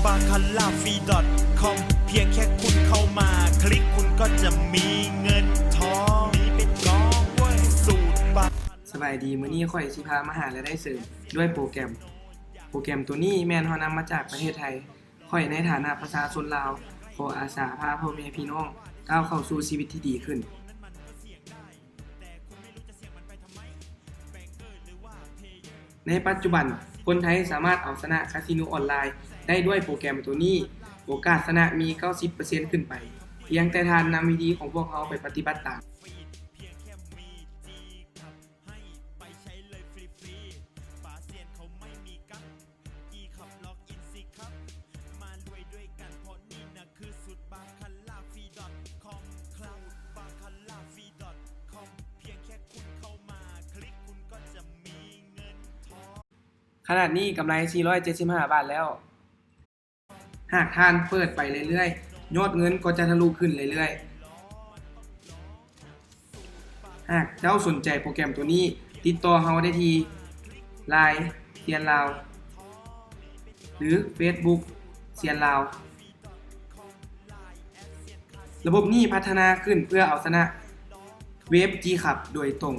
บาคาร่าฟรีดอทคอม เพียงแค่คุณเข้ามาคลิก คุณก็จะมีเงินทอง มีเป็นกองเว้ย สูตรบา ສະບາຍດີ ມື້ນີ້ຂ້ອຍຊິພາມາຫາລາຍໄດ້ເສີມດ້ວຍໂປຣແກຣມ. ໂປຣແກຣມໂຕນີ້ແມ່ນເຮົານຳມາຈາກປະເທດໄທ. ຂ້ອຍໃນຖານະປະຊາຊົນລາວ ຂໍອາສາພາພໍ່ແມ່ພີ່ນ້ອງກ້າວເຂົ້າສູ່ຊີວິດທີ່ດີຂຶ້ນ. ໃນປັດຈຸບັນ, ຄົນໄທສາມາດເອົາຊະນະຄາສິໂນອອນລາຍໄດ້ດ້ວຍໂປຣແກຣມໂຕນີ້. ໂອກາດຊະນະມີເກົ້າສິບເປີເຊັນຂຶ້ນໄປ, ພຽງແຕ່ທ່ານນຳວິທີຂອງພວກເຮົາໄປປະຕິບັດຕາມ. ຂະນາດນີ້ກຳໄລສີ່ຮ້ອຍເຈັດສິບຫ້າບາດແລ້ວ. ຫາກທ່ານເປີດໄປເລື້ອຍໆ, ຍອດເງິນກໍຈະທະລຸຂຶ້ນເລື້ອຍໆ. ຫາກເຈົ້າສົນໃຈໂປຣແກຣມໂຕນີ້, ຕິດຕໍ່ເຮົາໄດ້ທີ່ ລາຍ ຊຽນລາວ ຫຼື ເຟສບຸກ ຊຽນລາວ. ລະບົບນີ້ພັດທະນາຂຶ້ນເພື່ອເອົາຊະນະເວັບຈີຄັບໂດຍຕົງ.